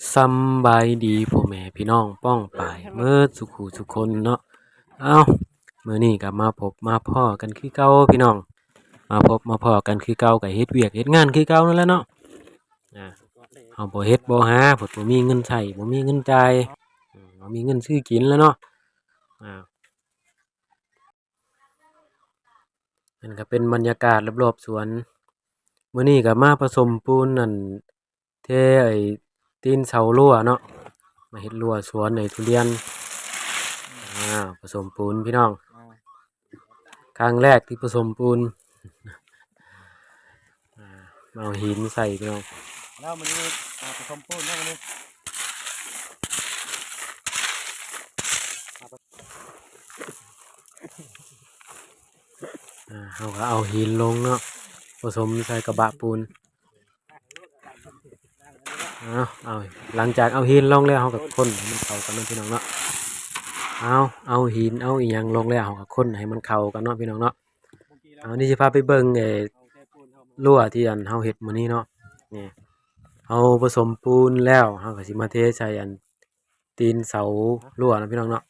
ສຳບາຍດີພໍ່ແມ່ພີ່ນ້ອງປ້ອງປາຍເໝິດສູ່ຜູ້ສູ່ຄົນເນາະ. ເອົ້າ ມື້ນີ້ກໍມາພົບມາພໍ້ກັນຄືເກົ່າພີ່ນ້ອງ, ມາພົບມາພໍ້ກັນຄືເກົ່າ ກໍເຮັດວຽກເຮັດງານຄືເກົ່ານັ້ນແຫຼະເນາະ. ອາ ເຮົາບໍ່ເຮັດບໍ່ຫາ ເພິ່ນບໍ່ມີເງິນໃຊ້ ບໍ່ມີເງິນຈ່າຍ ອືມ ບໍ່ມີເງິນຊື້ກິນແລ້ວເນາະ. ອາ ນັ້ນກໍເປັນບັນຍາກາດລອບໆສວນ. ມື້ນີ້ກໍມາປະສົມປູນ ອັນ ເທໄອ້ຕີນເສົາຮົ້ວເນາະ, ມາເຮັດຮົ້ວສວນໄອ້ທຸລຽນ. ອາ ປະສົມປູນພີ່ນ້ອງ, ຄັ້ງແລກທີ່ປະສົມປູນ. ອາ ມາເອົາຫີນໃສ່ພີ່ນ້ອງ. ແລ້ວມື້ນີ້ ອາ ປະສົມປູນເນາະມື້ນີ້. ອາ ເຮົາກໍເອົາຫີນລົງເນາະ, ປະສົມໃສ່ກະບະປູນ. ເອົາ ເອົາ ຫຼັງຈາກເອົາຫີນລົງແລ້ວ ເຮົາກໍຄົນໃຫ້ມັນເຂົ້າກັນເນາະພີ່ນ້ອງເນາະ. ເອົາ ເອົາຫີນເອົາອີ່ຫຍັງລົງແລ້ວ ເຮົາກໍຄົນໃຫ້ມັນເຂົ້າກັນເນາະພີ່ນ້ອງເນາະ. ເອົາ ນີ້ຊິພາໄປເບິ່ງໄອ້ຮົ້ວທີ່ອັນເຮົາເຮັດມື້ນີ້ເນາະ. ນີ້ ເຮົາປະສົມປູນແລ້ວ ເຮົາກໍຊິມາເທໃສ່ອັນຕີນເສົາຮົ້ວເນາະພີ່ນ້ອງເນາະ.